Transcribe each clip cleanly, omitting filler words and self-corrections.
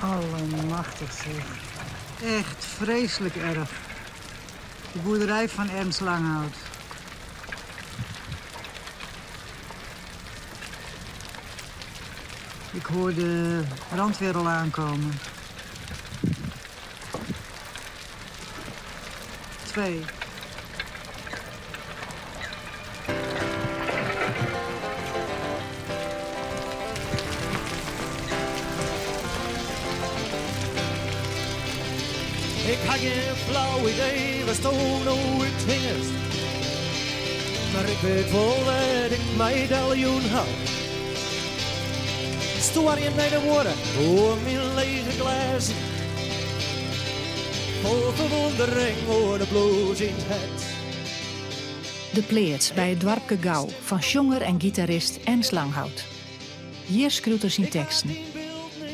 Allemachtig zeg. Echt vreselijk erg. De boerderij van Ernst Langhout. Ik hoor de brandweer al aankomen. Twee. Ik ha gjin flau idee wêr'tsto no úthingest, mar ik wit wol wêr't ik my deljûn haw. Stoarjend nei de muorre oer myn lege glêzen, fol ferwûndering oer de blues yn 't hert. De pleats by it doarpke Gau fan sjonger en gitarist Ernst Langhout. Hjir skriuwt er syn teksten.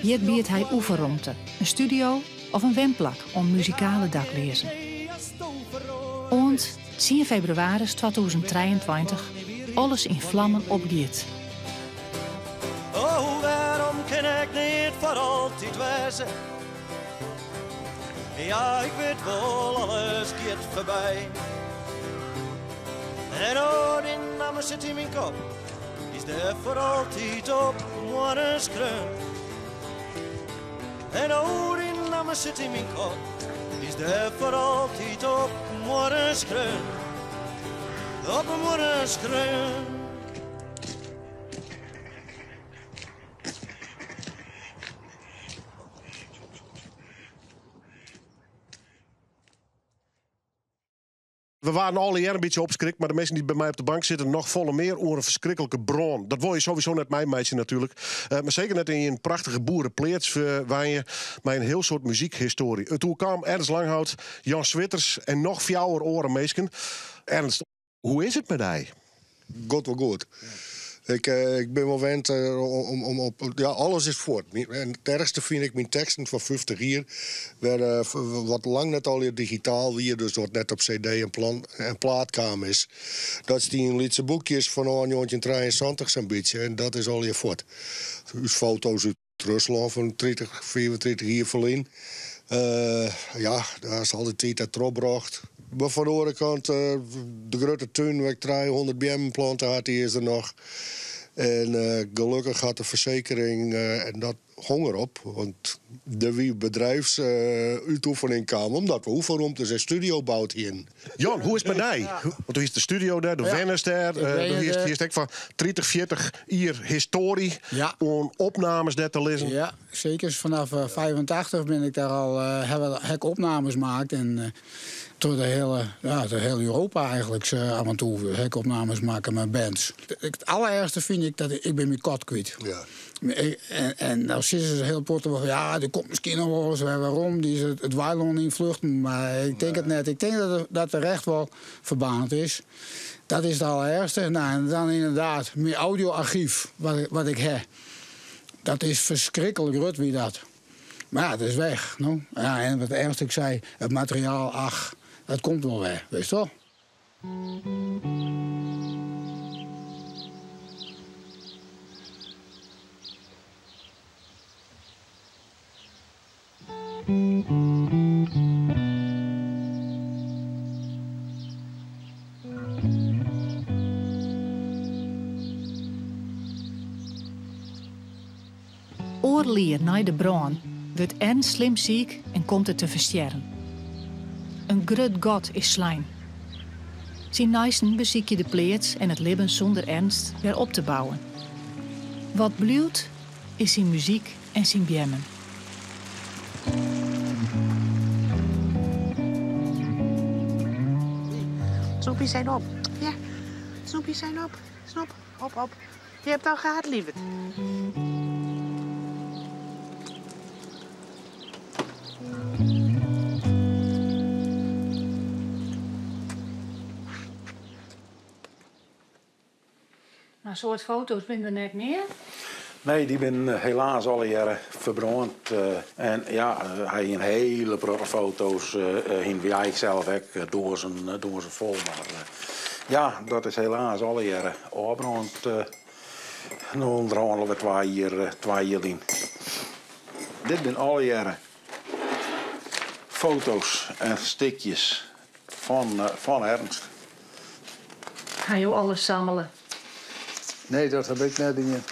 Hjir biedt hy oefenromte, in studio of in wenplak oan muzikale dakleazen. Oant tsien febrewaris 2023 alles yn flammen opgiet. Oh, wêrom kin ik net foar altyd wêze? Ja, ik wit wol, alles giet foarby. En oh, dyn namme sit yn myn kop, is dêr foar altyd op muorre skreaun. En oh, dyn namme sit yn myn kop, is dêr foar altyd op muorre skreaun. Op 'e muorre skreaun. We waarden allegear in bytsje opskrikt, mar de minsken dy't by my op de bank sitte noch folle mear oer in ferskriklike brân. Dat wol je sowieso net meimeitsje natuerlik. Eh, mar seker net yn in prachtige boerepleats eh, wenje mei in hiel soad muzykhistoarje. It oerkaam Ernst Langhout, Jan Switters en noch fjouwer oare minsken. Ernst, hoe is it mei dy? Giet wol goed. Ik, eh, ik bin wol wend eh, om, om op. Ja, alles is fuort. En it erchste fyn ik myn teksten fan 50 jier. Wêr, eh, wat lang net allegear digitaal wie, dus wat net op CD en, plan, en plaat kaam is. Dat stie yn lytse boekjes fanôf 1973 sa'n bytsje. En dat is allegear fuort. Us foto's út Ruslân fan 30, 35 jier ferlyn. Uh, ja, dêr is al dy tiid dat trochbrocht. Mar fan de oare kant, uh, de grutte tún wêr't ik 300 beammen plante hat, dy is der noch. En uh, gelokkich hat de fersekering en dat hong derop, want der wie bedrijfsútoefening kaam omdat we oefenromtes en studio boud hienen. Jan, hoe is it mei dy? Want do hiest de studio dêr, do wennest dêr. Do hiest, hiest ek fan 30, 40 jier histoarje oan opnames dêr te lizzen. Ja, seker. Vanaf 85 bin ik dêr al, ha ik opnames maakt. En troch de hiele, ja, de hiele Europa eigentlik af en toe ha ik opnames makke mei bands. It aldererchste fyn ik dat ik bin myn kat kwyt. Ja. En, en nou sizze se hiel protte wol, ja, der komt miskien noch wol ris wer werom. Dy is it weilân yn fluchten, mar ik tink it net. Ik tink dat, dat er echt wol ferbaarnd is. Dat is it aldererchste. Nou, en dan ynderdaad, myn audioargyf wat, wat ik ha. Dat is ferskriklik grut wie dat. Mar ja, it is weg. No? Ja, en wat erchste ik sei, it materiaal, ach, dat komt wol wer, witst wol. Oardel jier nei de brân wurdt Ernst slim siik en komt er te ferstjerren. In grut gat is slein. Syn neisten besykje de pleats en it libben sûnder Ernst wer op te bouwen. Wat bliuwt is syn muzyk en syn beammen. Snoepjes zijn op. Ja, snoepjes zijn op. Snoep, op, op. Je hebt al gehad, lieverd. Mar soad foto's binne der net mear? Nee, dy binne helaas allegearre ferbrând. En ja, hy hie in hiele protte foto's hiene wy eigentlik sels ek doazen, doazen fol. Mar ja, dat is helaas allegearre ôfbrând. No ûnderhând alwer twa jier, twa jier lyn. Dit binne allegearre foto's en stikjes fan, eh, fan Ernst. Ha jo alles sammele? Nee, dat ha ik net dien.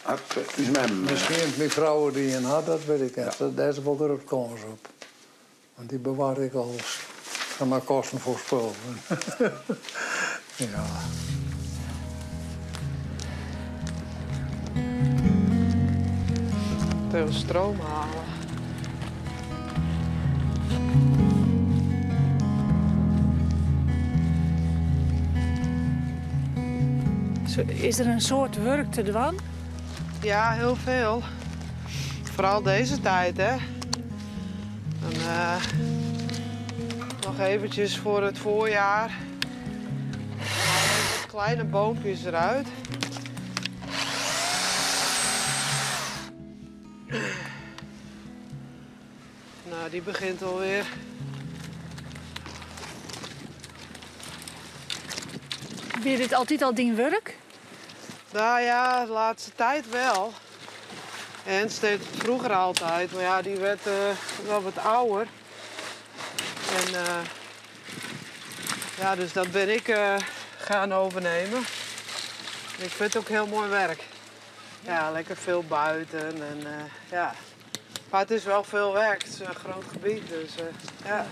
Hat ús mem. Miskien myn frou it dien hat, dat wit ik net. Dêr is wol grutte kâns op. Want dy bewarre ek alles fan har kasten fol spul. ja. Even stroom halen. Is der in soad wurk te dwaan? Ja, heel veel. Vooral deze tijd, hè. Dan, eh, nog eventjes voor het voorjaar. Wat kleine boompjes eruit. Nou, die begint alweer. Wie dit altyd al dyn wurk? Nou ja, de laatste tijd wel. En steeds vroeger altijd, maar ja, die werd eh, wel wat ouder. En eh, ja, dus dat ben ik eh, gaan overnemen. Ik vind het ook heel mooi werk. Ja, lekker veel buiten en ja. Maar het is wel veel werk, het is een groot gebied, dus ja.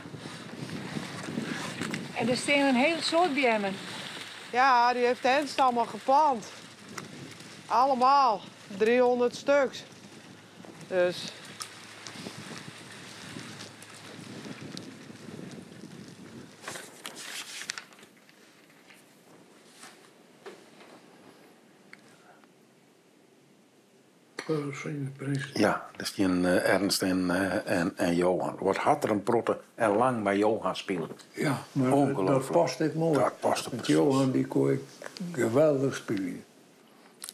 En der steane in hiel soad beammen. Ja, die heeft Ernst allemaal geplant. Allemaal. 300 stuks. Dus Ja, dat is die Ernst en Johan. Wat hat er in protte en lang by Johan spile. Ja, mar dat past ek moai. Dat past Want Johan dy koe ek geweldich spylje.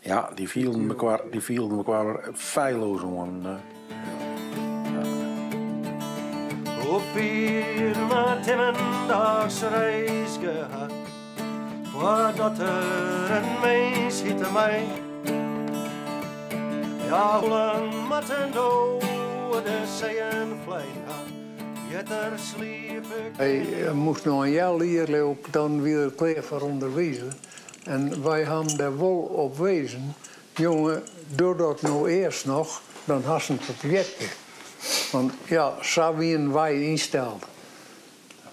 Ja, dy fielden mekoar, dy fielden mekoar feilloos oan. Hoe fier moat immen dochs reizge ha, foardat er in mins hjitte mei? Ja, hoe lang moat in do de seeën flein ha, ear't er sliepe Hy moast noch in healjier leau ik, dan wie er klear foar ûnderwizer. En wy ha him dêr wol op wezen, jonge, doch dat no earst noch, dan hast in papierke. Want ja, sa wienen wy ynsteld.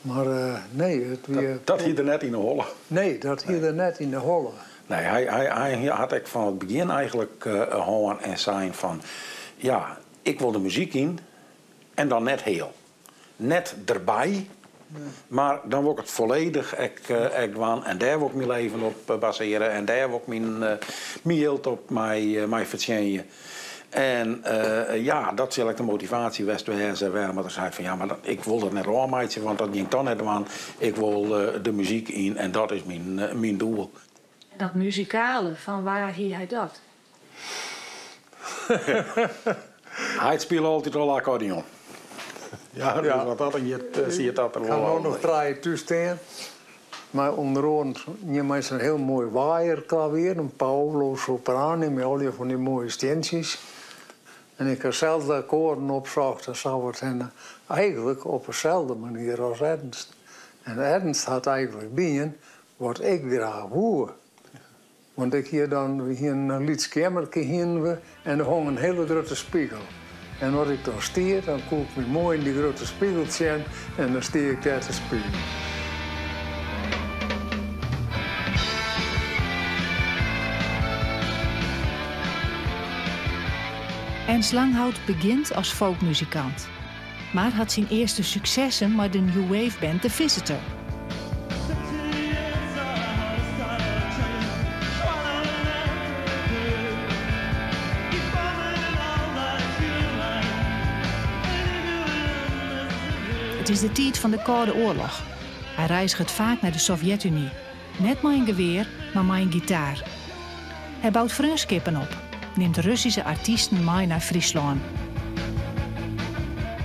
Mar nee, it wie. Dat hie er net yn 'e holle. Nee, dat hie er net yn 'e holle. Nee, hy, hy hat ek fan it begjin eigentlik hân en sein fan, ja, ik wol de muzyk yn en dan net heal. Net derby, mar dan wol ik it folledich ek, ek dwaan en dêr wol ik myn leven op basearje en dêr wol ik myn jild op mei fertsjinje. En ja, dat sil ek de motivaasje west wêze wêrom er sei fan ja, mar ik wol dat net ôfmeitsje, want dat gean ik dan net dwaan. Ik wol de muzyk yn en dat is myn doel. En dat muzikale, fan wêr hie hy dat? Hy spile altyd al akkordeon. Ja, dus wat dat oangiet, siet dat der Ik ha wol no al. noch trije thús stean. Mei ûnder oaren ien mei sa'n hiel moai waaierklavier, in Paolo Soprani mei allegear fan dy moaie stientsjes. En ik ha sels de akkoarden opsocht en sa wat hinne. Eigentlik op deselde manier as Ernst. En Ernst hat eigentlik dien wat ik graach woe. Want ik hie dan, we hienen in lyts keammerke hienen we en der hong in hiele grutte spegel. En as ik dan stie, dan koe ik my moai yn dy grutte spegel sjen en dan stie ik dêr te spyljen. Ernst Langhout begjint as folkmuzikant, mar hat syn earste suksessen mei de new wave band The Visitor. It is de tiid fan de Kâlde Oarloch. Hy reizget faak nei de Sovjet-Uny. Net mei in gewear, mar mei in gitaar. Hy bout freonskippen op, nimt Russyske artysten mei nei Fryslân.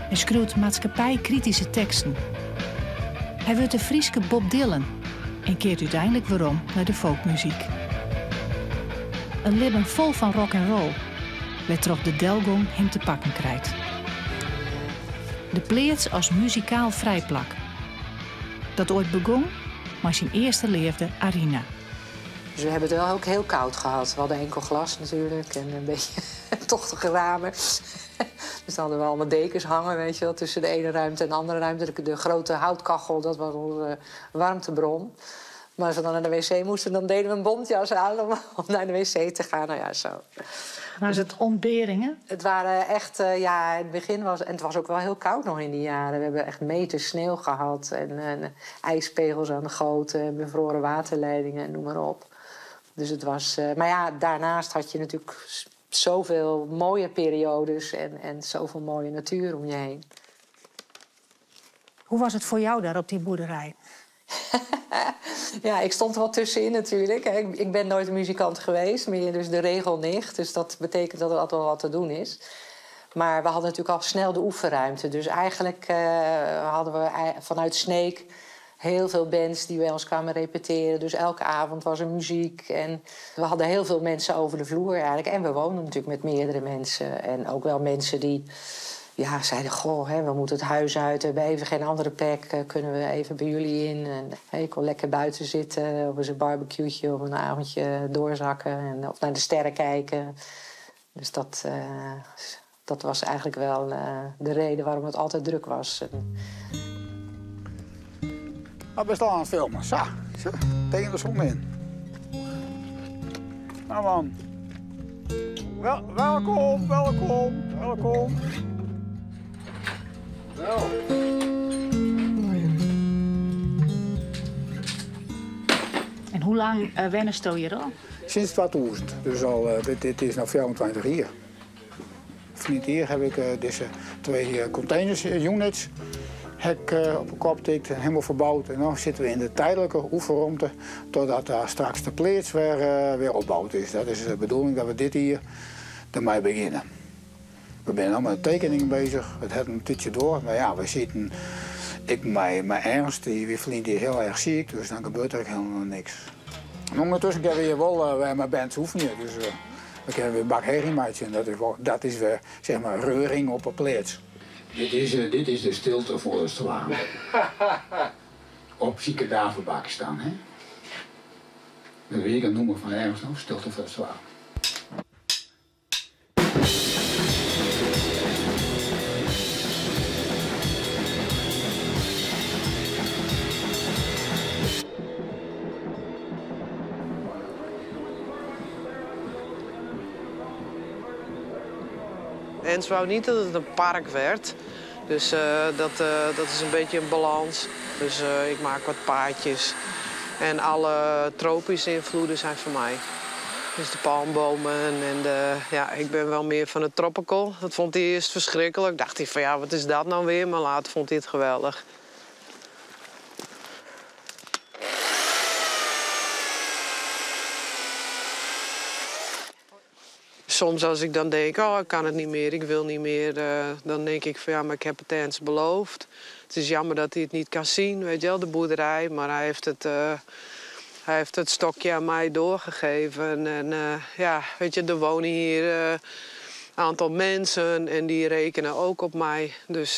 Hy skriuwt maatskippijkrityske teksten. Hy wurdt de Fryske Bob Dylan en keart úteinlik werom nei de folkmuzyk. In libben fol fan rock and roll. wêrtroch de delgong him te pakken krijt. De pleats as muzikaal frijplak. Dat oait begong mei syn earste leafde Arina. Dus we hebben het wel ook heel koud gehad. We hadden enkel glas natuurlijk en een beetje tochtige ramen. Dus dan hadden we allemaal dekens hangen, weet je wel, tussen de ene ruimte en de andere ruimte. De grote houtkachel, dat was onze warmtebron. Maar als we dan naar de wc moesten, dan deden we een bontjas aan om naar de wc te gaan. Nou ja, zo. Waren het ontberingen? Het waren echt, ja, in het begin was... En het was ook wel heel koud nog in die jaren. We hebben echt meters sneeuw gehad en ijspegels aan de goten en bevroren waterleidingen en noem maar op. Dus het was... Maar ja, daarnaast had je natuurlijk zoveel mooie periodes en zoveel mooie natuur om je heen. Hoe was het voor jou daar op die boerderij? Ja, ik stond er wel tussenin natuurlijk. Ik ben nooit een muzikant geweest, meer dus de regelnicht. Dus dat betekent dat er altijd wel wat te doen is. Maar we hadden natuurlijk al snel de oefenruimte. Dus eigenlijk hadden we vanuit Sneek heel veel bands die bij ons kwamen repeteren. Dus elke avond was er muziek. En we hadden heel veel mensen over de vloer eigenlijk. En we woonden natuurlijk met meerdere mensen. En ook wel mensen die ja, zeiden, goh, hè, we moeten het huis uit. We hebben even geen andere plek. Kunnen we even bij jullie in? En, hè, ik kon lekker buiten zitten. Of eens een barbecue'tje of een avondje doorzakken. En, of naar de sterren kijken. Dus dat was eigenlijk wel de reden waarom het altijd druk was. En... Nou, best al aan het filmen. Zo, zo, tegen de zon in. Nou man. Welkom, welkom, welkom. Wel. En hoe lang wennest je hier al? Sinds 2000. Dus al, dit is nu 24 jaar. Van hier heb ik deze twee containers, units, heb ik op de kop getikt en helemaal verbouwd. En nu zitten we in de tijdelijke oefenruimte totdat daar straks de pleats weer opgebouwd is. Dat is de bedoeling dat we dit hier ermee beginnen. We zijn allemaal met tekeningen bezig. Het heeft een tijdje door. Maar ja, we zitten. Ik, mijn Ernst, die vriend die heel erg ziek, dus dan gebeurt er helemaal niks. En ondertussen kunnen we hier wel weer met bands oefenen. Dus we kunnen weer een bak herrie maken. En dat is weer, zeg maar, reuring op een plaats. Dit is de stilte voor de zwaan. Op zieke davenbak staan, hè? Dat wil ik het noemen van ergens nog, stilte voor de zwaan. Ernst wou niet dat het een park werd. Dus dat is een beetje een balans. Dus ik maak wat paadjes. En alle tropische invloeden zijn voor mij. Dus de palmbomen en de, ja, ik ben wel meer van het tropical. Dat vond hij eerst verschrikkelijk. Dacht hij van ja, wat is dat nou weer? Maar later vond hij het geweldig. Soms als ik dan denk, oh, ik kan het niet meer, ik wil niet meer, dan denk ik van ja, maar ik heb het Ernst beloofd. Het is jammer dat hij het niet kan zien, weet je wel, de boerderij. Maar hij heeft het stokje aan mij doorgegeven. En ja, weet je, er wonen hier een aantal mensen en die rekenen ook op mij. Dus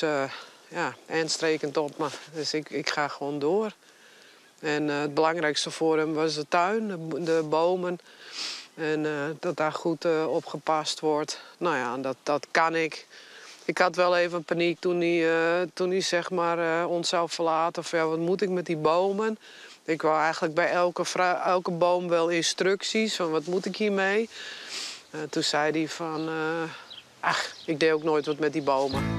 ja, Ernst rekent op me. Dus ik ga gewoon door. En het belangrijkste voor hem was de tuin, de bomen. En dat daar goed op gepast wordt. Nou ja, dat kan ik. Ik had wel even paniek toen hij zeg maar, ons zou verlaten. Van, ja, wat moet ik met die bomen? Ik wou eigenlijk bij elke boom wel instructies van wat moet ik hiermee? Toen zei hij van, ach, ik deed ook nooit wat met die bomen.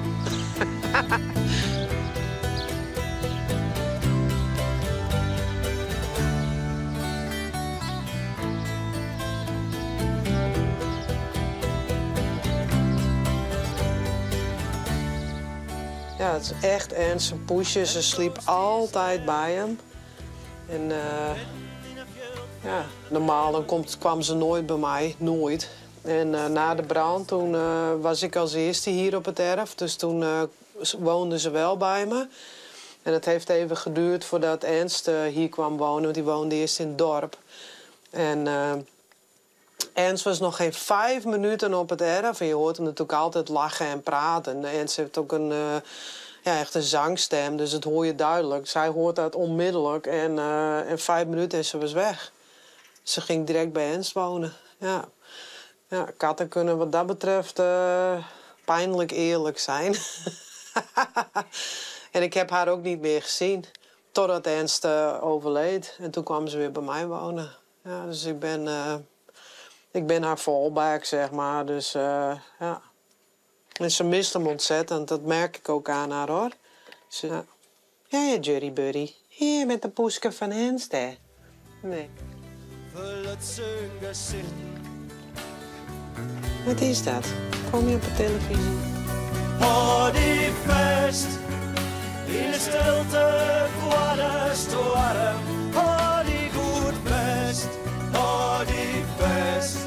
Ja, het is echt Ernst zijn poesje. Ze sliep altijd bij hem. En ja, normaal dan kwam ze nooit bij mij, nooit. En na de brand, toen was ik als eerste hier op het erf. Dus toen woonde ze wel bij me. En het heeft even geduurd voordat Ernst hier kwam wonen, want die woonde eerst in het dorp. En Ernst was nog geen 5 minuten op het erf. En je hoort hem natuurlijk altijd lachen en praten. Ernst heeft ook een, ja, echt een zangstem, dus dat hoor je duidelijk. Zij hoort dat onmiddellijk en in 5 minuten en ze was weg. Ze ging direct bij Ernst wonen. Ja. Ja, katten kunnen wat dat betreft pijnlijk eerlijk zijn. En ik heb haar ook niet meer gezien. Totdat Ernst overleed. En toen kwam ze weer bij mij wonen. Ja, dus ik ben haar fallback, zeg maar. Dus ja. En ze mist hem ontzettend. Dat merk ik ook aan haar, hoor. Ze, ja. Ja, Jerry Buddy. Hier met de poeske van Ernst, hè. Nee. Wat is dat? Kom je op de televisie? Hou die vast in de stilte voor de storm. Hou die goed vast, hou die vast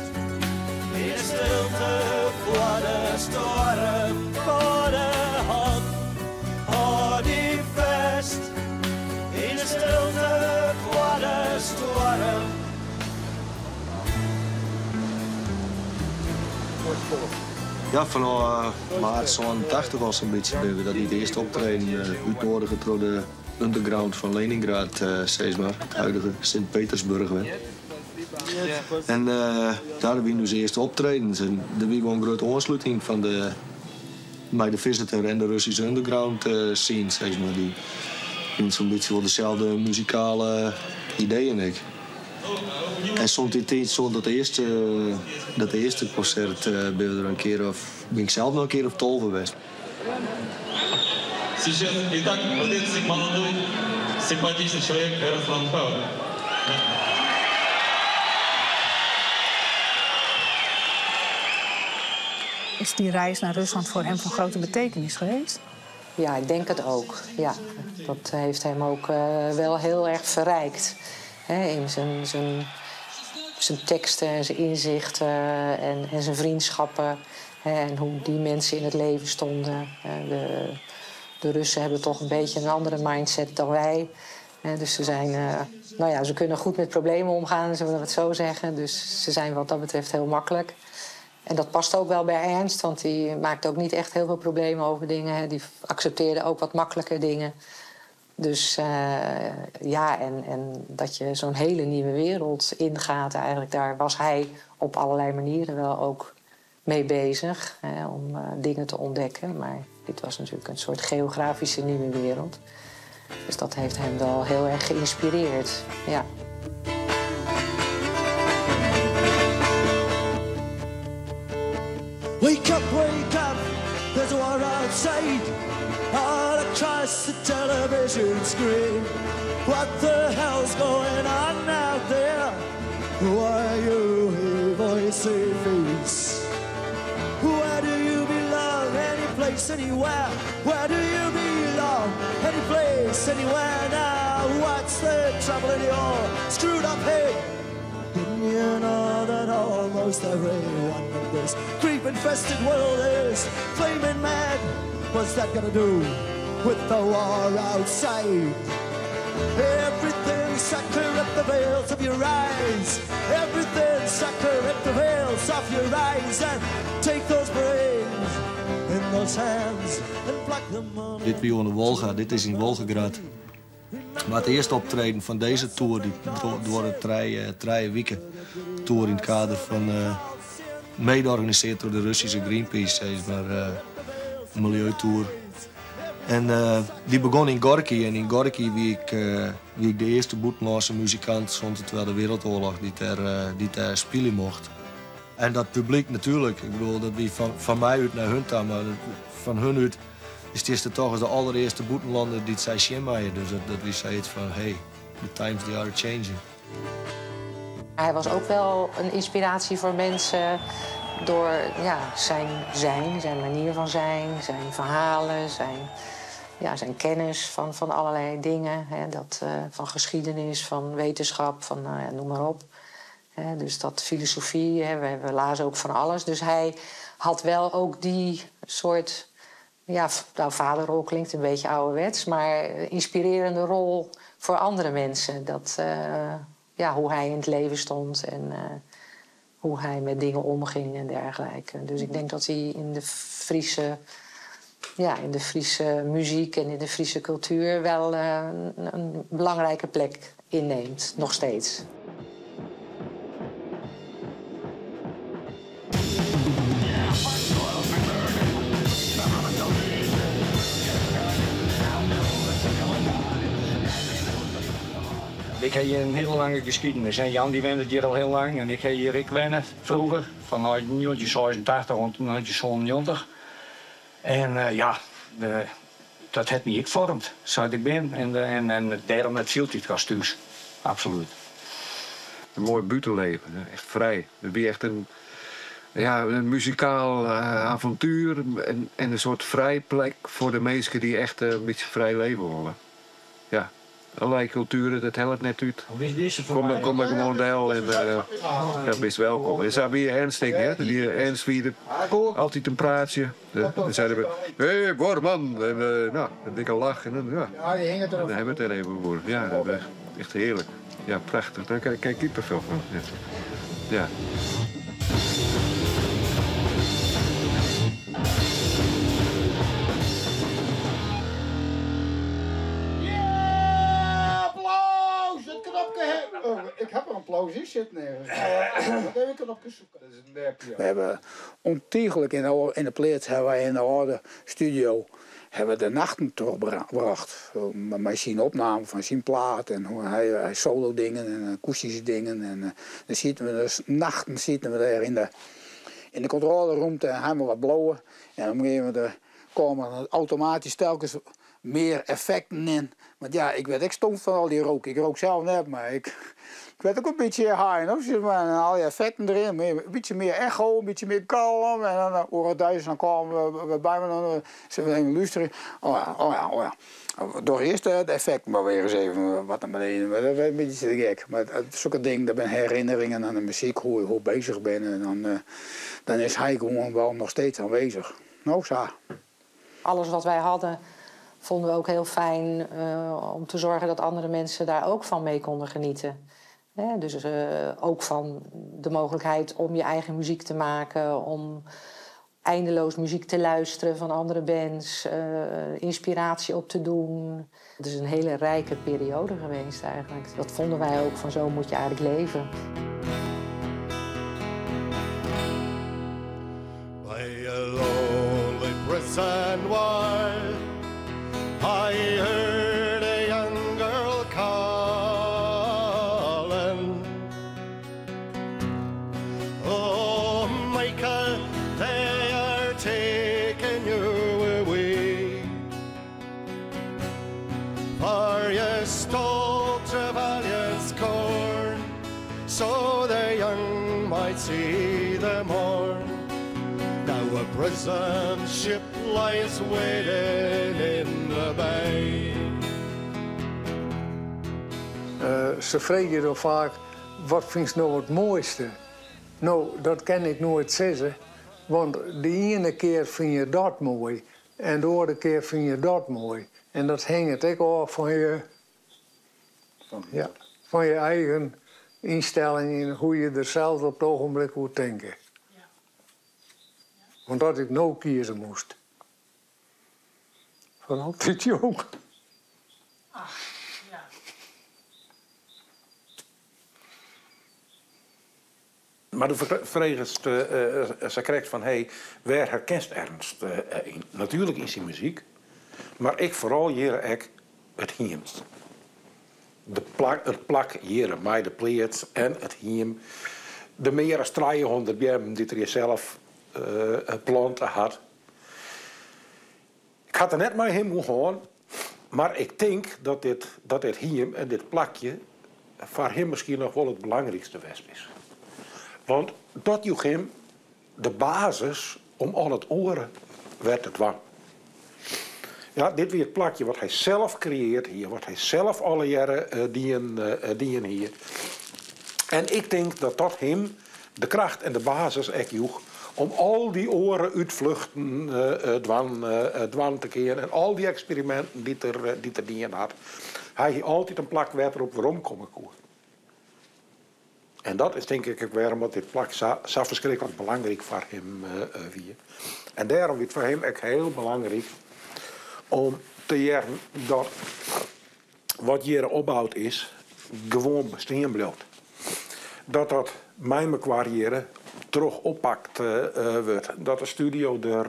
in de stilte voor de storm. Voor de hand. Hou die vast in de stilte voor de storm. Ja, vanaf maart zo'n 80 was een beetje ben we dat niet eerst optreden uitnodigen door de underground van Leningrad, zeg maar, het huidige Sint-Petersburg. Hè. En daar hebben we dus eerst optreden. En er was gewoon een grote aansluiting van de, bij de Visitor en de Russische underground scene, zeg maar. Die hebben zo'n beetje wel dezelfde muzikale ideeën, ik. En soms die tijd, zo'n dat eerste concert ben we er een keer of, ben ik zelf nog een keer of 12 geweest. Сейчас, итак, вот этот молодой, симпатичный человек Ernst Langhout. Is die reis naar Rusland voor hem van grote betekenis geweest? Ja, ik denk het ook. Ja, dat heeft hem ook wel heel erg verrijkt. Hè, in zijn teksten en zijn inzichten en zijn vriendschappen. Hè, en hoe die mensen in het leven stonden. Hè, de Russen hebben toch een beetje een andere mindset dan wij. Hè, dus ze zijn, nou ja, ze kunnen goed met problemen omgaan, zullen we het zo zeggen. Dus ze zijn wat dat betreft heel makkelijk. En dat past ook wel bij Ernst, want die maakt ook niet echt heel veel problemen over dingen. Hè. Die accepteerde ook wat makkelijker dingen. Dus ja, en dat je zo'n hele nieuwe wereld ingaat eigenlijk, daar was hij op allerlei manieren wel ook mee bezig, hè, om dingen te ontdekken. Maar dit was natuurlijk een soort geografische nieuwe wereld. Dus dat heeft hem wel heel erg geïnspireerd, ja. Wake up, wake up, there's a war outside. All across the television screen. What the hell's going on out there? Why you hear voices face? Where do you belong? Any place, anywhere. Where do you belong? Any place, anywhere now. What's the trouble in your screwed up head? Didn't you know that almost everyone in this creep-infested world is flaming mad? What's that going to do with the war outside? Everything, sucker, rip the veils of your eyes. Everything, sucker, rip the veils off your eyes. And take those brains in those hands and pluck them on. Dit wie aan de Wolga, dit is in Wolgograd. Maar het eerste optreden van deze tour, die door het drie weken tour in het kader van mede georganiseerd door de Russische Greenpeace, zeg maar, milieutour. En die begon in Gorky. En in Gorky wie ik de eerste buitenlandse muzikant sinds de Tweede Wereldoorlog die daar spelen mocht. En dat publiek natuurlijk, dat wie van mij uit naar hun toe, maar van hun uit is het eerste toch als de allereerste buitenlander die het zei Schimmeyer. Dus dat wie zei iets van, hey, the times they are changing. Hij was ook wel een inspiratie voor mensen door, ja, zijn zijn, zijn manier van zijn, zijn verhalen, zijn kennis van allerlei dingen. Hè, dat, van geschiedenis, van wetenschap, van, nou ja, noem maar op. Hè, dus dat filosofie, hè, we lazen ook van alles. Dus hij had wel ook die soort, ja, nou, vaderrol klinkt een beetje ouderwets, maar inspirerende rol voor andere mensen. Dat, ja, hoe hij in het leven stond en Hoe hij met dingen omging en dergelijke. Dus ik denk dat hij in de Friese, ja, in de Friese muziek en in de Friese cultuur wel een belangrijke plek inneemt, nog steeds. Ik heb hier een hele lange geschiedenis. Hè. Jan die wende hier al heel lang en ik heb hier ik wennen vroeger, van 1986 tot 1997. En ja, dat heeft me ik gevormd, zoals ik ben. En daarom het viel het als thuis. Absoluut. Een mooi buitenleven, hè. Echt vrij. Het is echt een, ja, een muzikaal avontuur en een soort vrij plek voor de mensen die echt een beetje vrij leven willen. Ja. Allerlei culturen, dat helpt net uit. Hoe is deze voor Kom mij? maar gewoon deel en ja, best welkom. En ze weer Ernst, denk ik, hè? Die Ernst weer altijd een praatje. Dan zeiden we, hé, hey, Borman! En nou, een dikke lach. En dan, ja. Ja, die hing het erop. Dan hebben we het er even voor. Ja, dat is echt heerlijk. Ja, prachtig. Daar kijk ik kippenvel van. Ja. Ja. Oh, ik heb er een applaus in zitten. Dat heb ik een knopje zoeken. Dat is een nepje. We hebben ontiegelijk in de pleats hebben wij in de oude studio hebben we de nachten teruggebracht. Met zijn opname van zijn plaat en hoe hij solo dingen en akoestische dingen. En dan zitten we dus nachten zitten we daar in de controleruimte en helemaal wat blowen. En dan geven we er komen er automatisch telkens meer effecten in. Want ja, ik werd echt stom van al die rook. Ik rook zelf net, maar ik werd ook een beetje high, hoor. Zeg maar, en al die effecten erin. Een beetje meer echo, een beetje meer kalm. En dan hoor het duizend, dan kwamen we bij me, dan zullen we even luisteren. Oh ja, oh ja, oh ja. Door eerst het effect maar weer eens even wat naar beneden. Maar dat werd een beetje te gek. Maar zulke dingen, dat zijn herinneringen aan de muziek, hoe ik bezig ben. En dan is hij gewoon wel nog steeds aanwezig. Nou, zo. Alles wat wij hadden, vonden we ook heel fijn om te zorgen dat andere mensen daar ook van mee konden genieten. Hè, dus ook van de mogelijkheid om je eigen muziek te maken, om eindeloos muziek te luisteren van andere bands, inspiratie op te doen. Het is een hele rijke periode geweest eigenlijk. Dat vonden wij ook, van zo moet je eigenlijk leven. By a lonely prison wall, I heard a young girl calling. Oh, Michael, they are taking you away. For you stole Trevelyan's corn, so the young might see the morn. Now a prison ship lies waiting in the bay. Ze vragen dan vaak, wat vind je nou het mooiste? Nou, dat kan ik nooit zeggen, want de ene keer vind je dat mooi en de andere keer vind je dat mooi. En dat hangt ook af van je eigen instelling en hoe je er zelf op het ogenblik moet denken. Want dat ik nou kiezen moest. Van altijd jong. Ach, ja. Maar de vraag is ze krijgt van, hey, waar herkent Ernst in? Natuurlijk in zijn muziek, maar ik vooral hier ik het hiem. De plak, het plak hier, mij de pleats en het hiem. De meer dan 300 jaren die er zelf planten had. Ik had er net maar helemaal gewoon, maar ik denk dat dit hiem en dit plakje voor hem misschien nog wel het belangrijkste west is. Want dat joeg hem de basis om al het oren werd het dwang. Ja, dit weer het plakje wat hij zelf creëert hier, wat hij zelf alle jaren dien hier. En ik denk dat dat hem de kracht en de basis echt joeg om al die oren uitvluchten dwang te keren en al die experimenten die er dien had. Hij had altijd een plak werd erop waarom komen kon. En dat is tink ik ek wêrom dat dit plak sa, sa ferskriklik belangryk foar him wie. En dêrom wie it foar him ek hiel belangryk om te hearren dat wat hjir opboud is, gewoan bestean bliuwt. Dat dat mei mekoar hjir troch oppakt wurdt. Dat de studio der,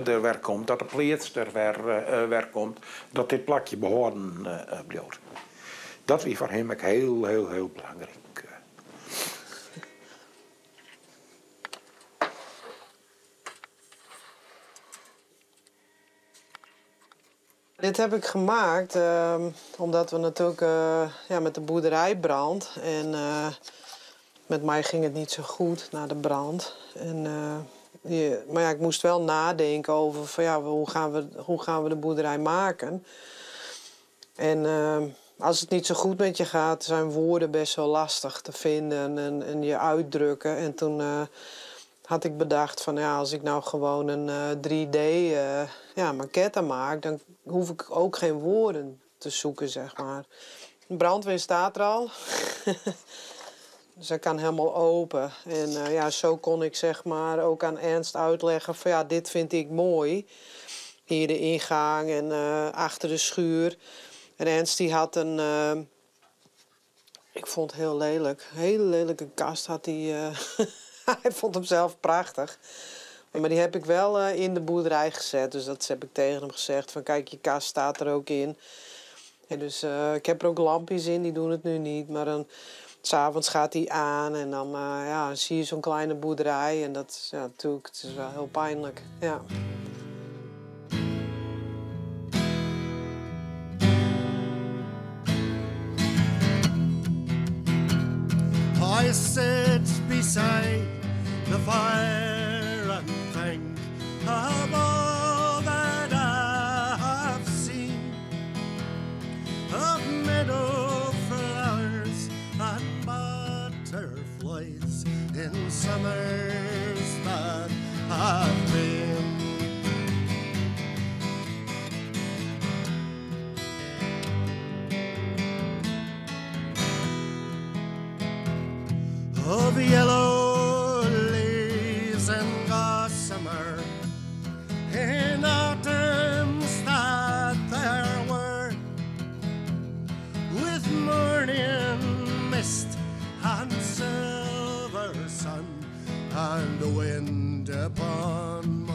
der wer komt, dat de pleats der wer, wer komt, dat dit plakje behâlden bliuwt. Dat wie foar him ek hiel, hiel, hiel belangryk. Dit heb ik gemaakt omdat we natuurlijk ja, met de boerderij brand. En met mij ging het niet zo goed na de brand. En, maar ja, ik moest wel nadenken over van, ja, hoe gaan we de boerderij maken. En als het niet zo goed met je gaat, zijn woorden best wel lastig te vinden en je uitdrukken. En toen had ik bedacht van ja, als ik nou gewoon een 3D ja, maquette maak, dan hoef ik ook geen woorden te zoeken, zeg maar. De brandweer staat er al. Dus hij kan helemaal open. En ja, zo kon ik zeg maar ook aan Ernst uitleggen van ja, dit vind ik mooi. Hier de ingang en achter de schuur. En Ernst die had een, ik vond het heel lelijk. Een hele lelijke kast had hij. Hij vond hem zelf prachtig. Maar die heb ik wel in de boerderij gezet. Dus dat heb ik tegen hem gezegd. Van kijk, je kast staat er ook in. En dus ik heb er ook lampjes in, die doen het nu niet. Maar dan, 's avonds gaat die aan en dan ja, zie je zo'n kleine boerderij. En dat is ja, natuurlijk, het is wel heel pijnlijk. Ja. I sit beside the fire and think of all that I have seen, of meadow flowers and butterflies in summers that have been. Of yellow leaves and gossamer in autumns that there were, with morning mist and silver sun and the wind upon